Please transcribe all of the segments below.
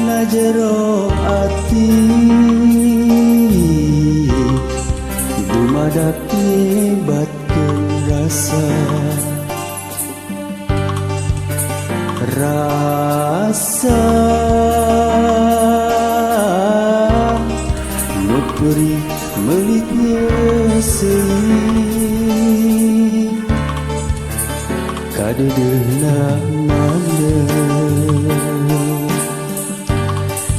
Dina jero ati dumadak nyebatkeun rasa rasa nu perih meulit nyeuseuh kadeudeuhna mandeg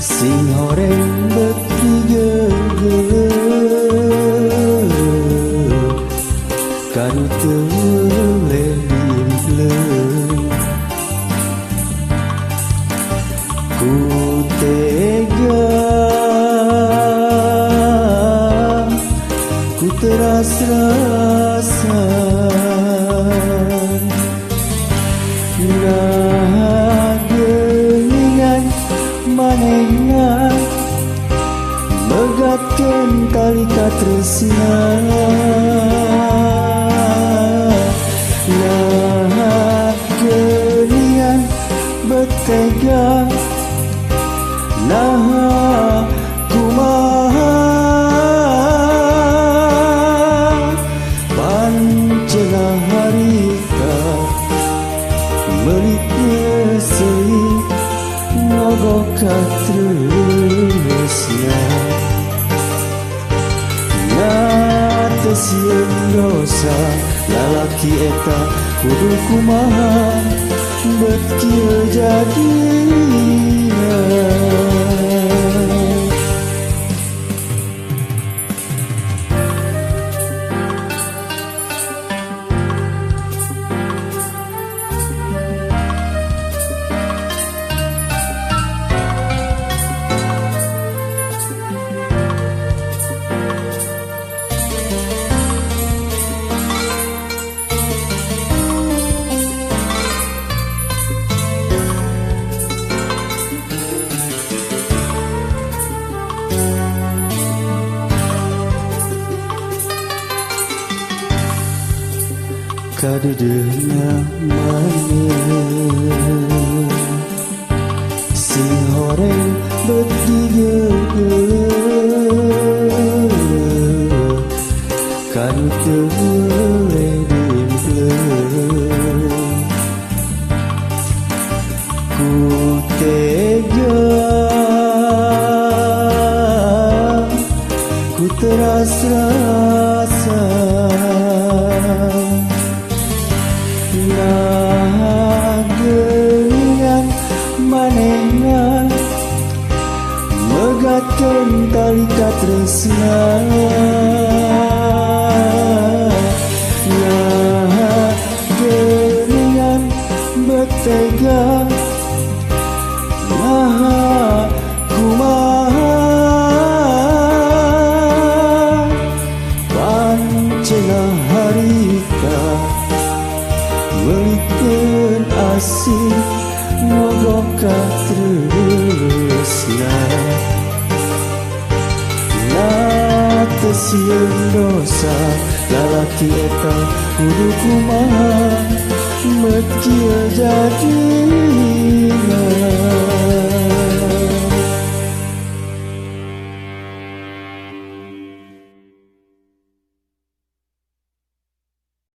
sing horeng bet digeugeuh kanu teu weleh diimpleung ku tega ku teras rasa nah geuningan manehna megatkeun tali katresna nah geuningan betega nah kumaha pancena harita meulit nyeuseuh ngogok katresna na teu sieun dosa lalaki eta kudu kumaha bet kieu jadina. Kadeudeuhna maneh sing horeng bet digeugeuh kanu teu weleh diimpleung ku tega ku teras rasa nah geuningan manehna megatkeun tali katresna nah geuningan betega nah kumaha pancena harita meulikeun asih ngogok katresna na teu sieun dosa lalaki eta kudu kumaha bet kieu jadina.